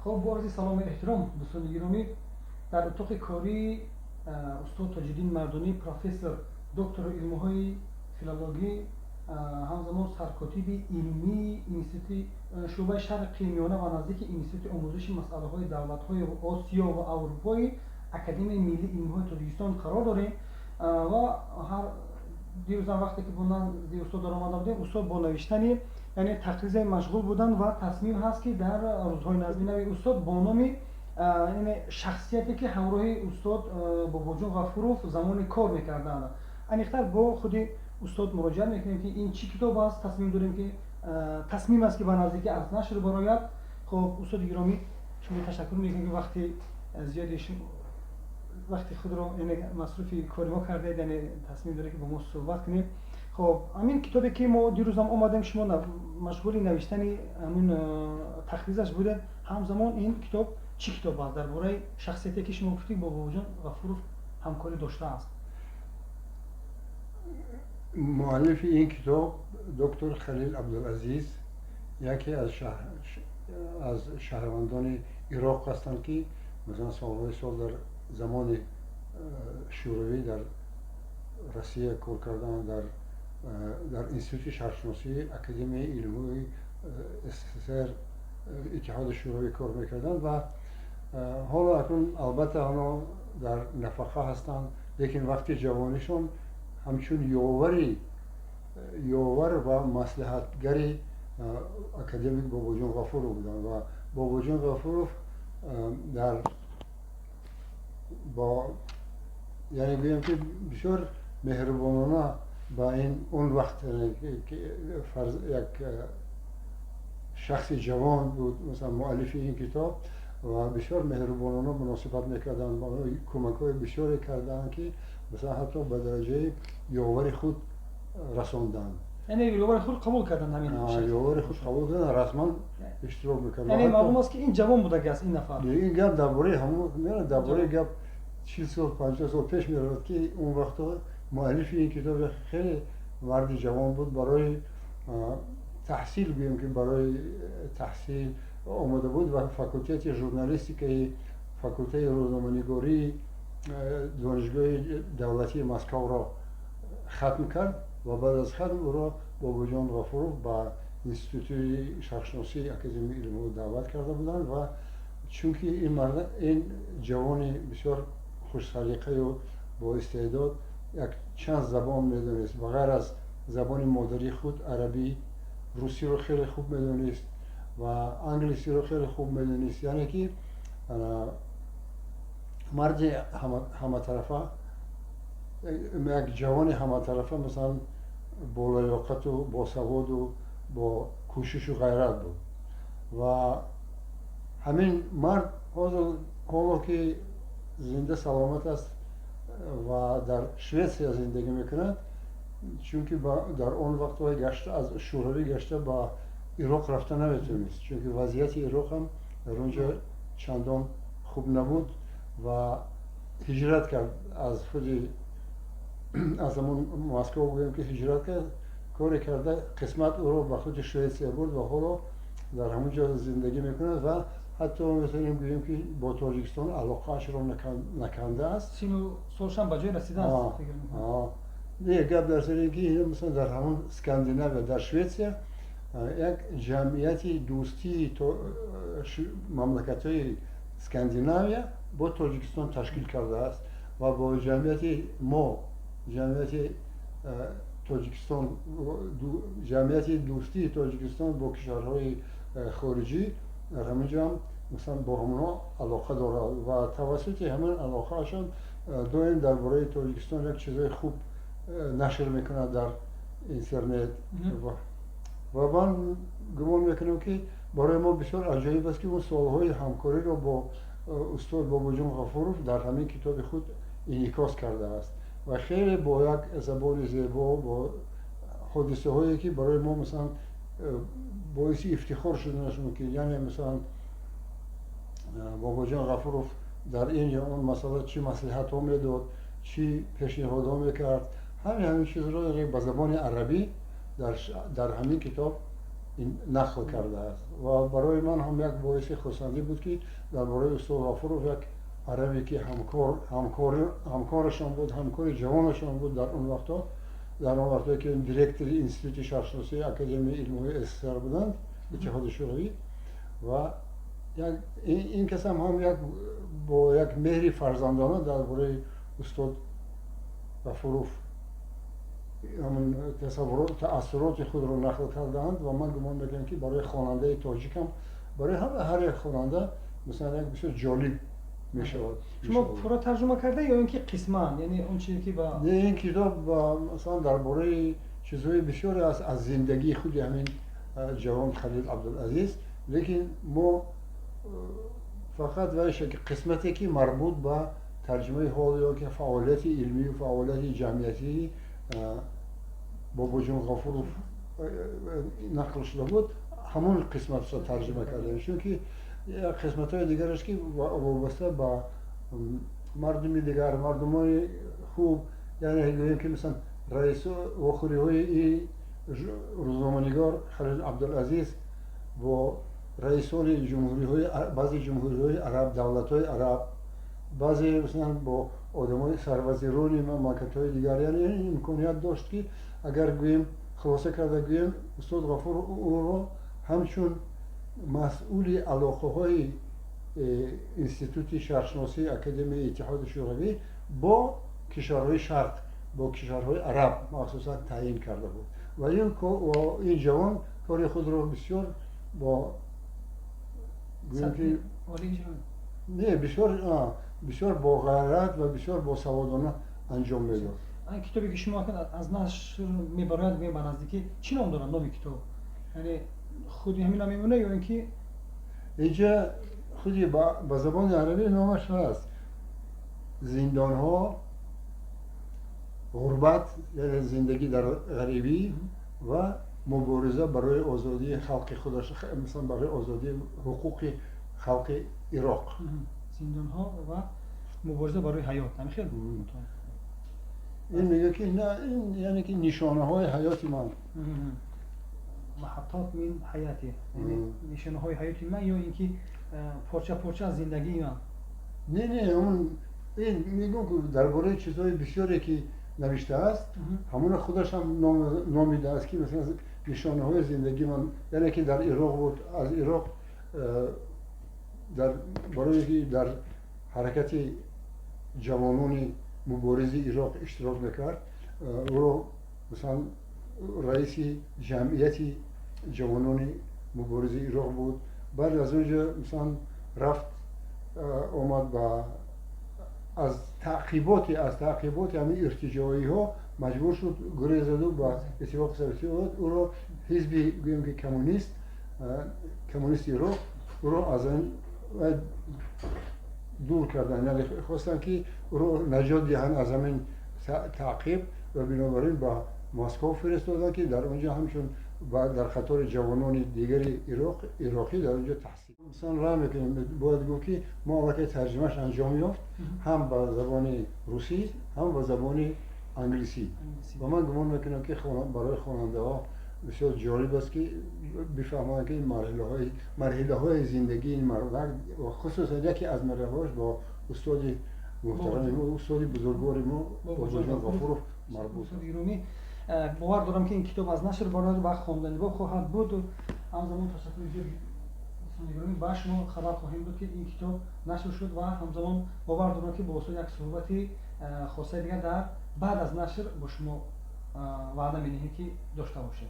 Хуб, бо арзи салому эҳтиром, дӯстони гиромӣ, дар утоқи кории устод Тоҷиддин Мардонӣ, профессор, доктори илмҳои филологӣ, ҳамзамон саркотиби илмии институти шӯъбаи Шарқи Миёна ва Наздики Институти омӯзиши масъалаҳои давлатҳои Осиё ва Аврупои Академияи миллии илмҳои Тоҷикистон қарор дорем. Ва ҳар дирӯзам, вақте ки бо назди устод даромада будем, устод бо навиштани, яъне тақризе машғул буданд ва тасмим ҳаст, ки дар рӯзҳои наздик нави устод бо номи, яъне шахсияте ки ҳамроҳи устод Бобоҷон Ғафуров замони кор мекарданд, аниқтар бо худи устод муроҷиат мекунем, ки ин чӣ китоб аст, тасмим дорем ки тасмим аст, ки ба наздикӣ аз нашр барояд. Хуб, устоди гиромӣ, шумо ташаккур мекунем, ки вақти зиёди вақти худро, яъне масруфи кори мо кардед, яъне тасмим доред, ки бо мо суҳбат кунем. Хуб, ҳамин китобе ки мо дирӯзам омадем, шумо машғули навиштани ҳамин тақризаш будед. Ҳамзамон ин китоб чӣ китоб аст, дар бораи шахсияте ки шумо гуфтед, бо Бобоҷон Ғафуров ҳамкорӣ доштааст? Муаллифи ин китоб доктор Халил Абдулазиз яке аз шаҳрвандони Ироқ ҳастанд, ки масалан солҳои сол дар замони Шӯравӣ дар Россия кор карданд, дар Институти шарқшиносии Академияи илмҳои СССР, Иттиҳоди Шӯравӣ кор мекарданд ва ҳоло акнун албатта онҳо дар нафақа ҳастанд, лекин вақти ҷавонишон ҳамчун ёвар ва маслиҳатгари академик Бобоҷон Ғафуров буданд. Ва Бобоҷон Ғафуров дар бо, яъне гӯям, ки бисёр меҳрубонона ба ин он вақт як шахси ҷавон буд, масалан муаллифи ин китоб, ва бисёр меҳрубонона муносибат мекарданд, кӯмакҳои бисёре карданд, ки масалан ҳатто ба дараҷаи ёвари худ расонданд. Яъне ёвари худ қабул карданд ҳамин? Ёвари худ қабул карданд, расман иштирок мекарданд. Яъне маълум аст, ки ин ҷавон будаги аст ин нафар. Ин гап дар бораи ҳамон, дар бораи гап 40 сол, 50 сол пеш меравад, ки он вақтҳо муаллифи ин китоб хеле марди ҷавон буд, барои таҳсил, гӯем ки барои таҳсил омода буд ва факултети журналистикаи факултети рӯзноманигории Донишгоҳи давлатии Москавро хатм кард. Ва баъд аз хатм ӯро Бобоҷон Ғафуров ба Институти шарқшиносии Академияи илмҳо даъват карда буданд. Ва чунки ин мард, ин ҷавони бисёр хушсалиқаю боистеъдод, як чанд забон медонист, ба ғайр аз забони модарии худ арабӣ, русиро хеле хуб медонист ва англисиро хеле хуб медонист, яъне ки марди ҳаматарафа, як ҷавони ҳаматарафа, масалан болаёқату босаводу бо кӯшишу ғайрат буд. Ва ҳамин мард ҳоло ки зинда саломат аст ва дар Шветсия зиндагӣ мекунад, чунки дар он вақтҳои гашта аз Шӯравӣ гашта ба Ироқ рафта наметавонист, чунки вазъияти Ироқ ҳам дар он ҷо чандон хуб набуд, ва ҳиҷрат кард аз худи, аз ҳамон Москва, гӯем ки ҳиҷрат кард, коре карда, қисмат ӯро ба худи Шветсия бурд ва ҳоло дар ҳамон ҷо зиндагӣ мекунад ва ҳатто метавонем гӯем, ки бо Тоҷикистон алоқаашро накандааст. Сину солшам ба ҷой расидааст, фикр мекунам. Не, гап дар сари ин ки масалан дар ҳамон Скандинавия, дар Шветсия як ҷамъияти дӯстии мамлакатҳои Скандинавия бо Тоҷикистон ташкил кардааст ва бо ҷамъияти мо, ҷамъияти Тоҷикистон, ҷамъияти дӯстии Тоҷикистон бо кишварҳои хориҷӣ дар ҳамин ҷо ҳам масалан бо ҳамонҳо алоқа дорад ва тавассути ҳамин алоқаашон доим дар бораи Тоҷикистон як чизҳои хуб нашр мекунад дар интернет. Ва ман гумон мекунам, ки барои мо бисёр аҷоиб аст, ки он солҳои ҳамкориро бо устод Бобоҷон Ғафуров дар ҳамин китоби худ инъикос кардааст ва хеле бо як забони зебо, бо ҳодисаҳое ки барои мо масалан боиси ифтихор шуданаш мумкин, яъне масалан Бобоҷон Ғафуров дар ин ё он масъала чӣ маслиҳатҳо медод, чӣ пешниҳодҳо мекард, ҳамин чизро ба забони арабӣ дар ҳамин китоб. нақл кардааст. Ва барои ман ҳам як боиси хурсандӣ буд, ки дар бораи устод Ғафуров як арабе, ки ҳамкорашон буд, ҳамкори ҷавонашон буд дар он вақтҳо, дар он вақтҳое ки директори Институти шарқшиносии Академияи илмҳои СССР буданд, Иттиҳоди Шӯравӣ, ва ин кас ҳам як бо як меҳри фарзандона дар бораи устод Ғафуров ҳамон тасаввурот, таассуроти худро нақл кардаанд. Ва ман гумон мекунам, ки барои хонандаи тоҷикам, барои ҳар як хонанда, масалан, як бисёр ҷолиб мешавад. Шумо пурра тарҷума карда ё ин ки қисман, яъне он чизе ки ба Не, ин китоб, масалан, дар бораи чизҳои бисёре аст аз зиндагии худи ҳамин ҷавон Халил Абдулазиз, лекин мо фақат вайша ки қисмате, ки марбут ба тарҷумаи ҳол ё ки фаъолияти илмию фаъолияти ҷамъиятии Бобоҷон Ғафуров нақл шуда буд, ҳамон қисматро тарҷума кардем, чунки қисматҳои дигараш, ки вобаста ба мардуми дигар, мардумои хуб, яъне гӯем ки, масалан, раису вохӯриҳои рӯзноманигор Халил Абдулазиз бо раисони ҷумҳуриҳои, баъзе ҷумҳуриҳои араб, давлатҳои араб, баъзе, масалан, бо одамои сарвазирони мамлакатҳои дигар, яъне имконият дошт, ки агар гӯем, хулоса карда гӯем, устод Ғафуров ӯро ҳамчун масъули алоқаҳои Институти шарқшиносии Академияи Иттиҳоди Шӯравӣ бо кишварҳои Шарқ, бо кишварҳои араб махсусан таъин карда буд. Ва ин ҷавон кори худро бисёр бо, гӯем ки, не, бисёр, бисёр бо ғайрат ва бисёр босаводона анҷом медод. Китобе, ки шумо аз нашр мебарояд, гӯем, ба наздикӣ, чӣ ном дорад, номи китоб? Яъне худи ҳамина мемона ё ин ки Инҷа худи ба забони арабӣ номаш ҳаст: «Зиндонҳо, ғурбат», яъне зиндагӣ дар ғарибӣ, ва мубориза барои озодии халқи худаш, масалан, барои озодии ҳуқуқи халқи Ироқ. «Зиндонҳо ва мубориза барои ҳаёт», ҳамин хел? Ин мегӯяд, ки на, ин яъне ки нишонаҳои ҳаёти ман. «Маҳаттот мин ҳаяти», яъне нишонаҳои ҳаёти ман ё ин ки порча порча аз зиндагии ман. Не, он ин мегӯм, ки дар бораи чизҳои бисёре, ки навиштааст, ҳамона худаш ҳам номидааст, ки масалан, «Нишонаҳои зиндагии ман», яъне ки дар Ироқ буд, аз Ироқ дар барои ки дар ҳаракати ҷавонони муборизи Ироқ иштирок мекард, ӯро, масалан, раиси ҷамъияти ҷавонони муборизи Ироқ буд. Баъд аз он ҷо, масалан, рафт, омад, ба аз таъқиботи ҳамин иртиҷоиҳо маҷбур шуд гурезаду ба Иттифоқи Советӣ омад. Ӯро ҳизби, гӯем ки, коммунисти Ироқ ӯро аз ин дур карданд, яъне хостанд, ки ӯро наҷот диҳанд аз ҳамин таъқиб, ва бинобар ин ба Москов фиристоданд, ки дар он ҷо ҳамчун дар қатори ҷавонони дигари ироқӣ дар он ҷо таҳсил, масалан, ра мекунем. Бояд гуфт, ки мо аллакай тарҷумааш анҷом ёфт, ҳам ба забони русӣ, ҳам ба забони англисӣ, ва ман гумон мекунам, ки барои хонандаҳо бисёр ҷолиб аст, ки бифаҳманд, ки марҳилаҳои зиндагии ин мардак ва хусусан яке аз марҳилаҳош бо устоди муҳтарами мо, устоди бузургвори мо Бобоҷон Ғафуров марбут. Бовар дорам, ки ин китоб аз нашр барояд ва хонданибоб хоҳад буд. Ҳамзамон ташаккури зиёд, гиромӣ, ба шумо хабар хоҳем дод, ки ин китоб нашр шуд, ва ҳамзамон бовар дорам, ки бо устод як суҳбати хосаи дигар дар баъд аз нашр бо шумо ваъда медиҳем, ки дошта бошем.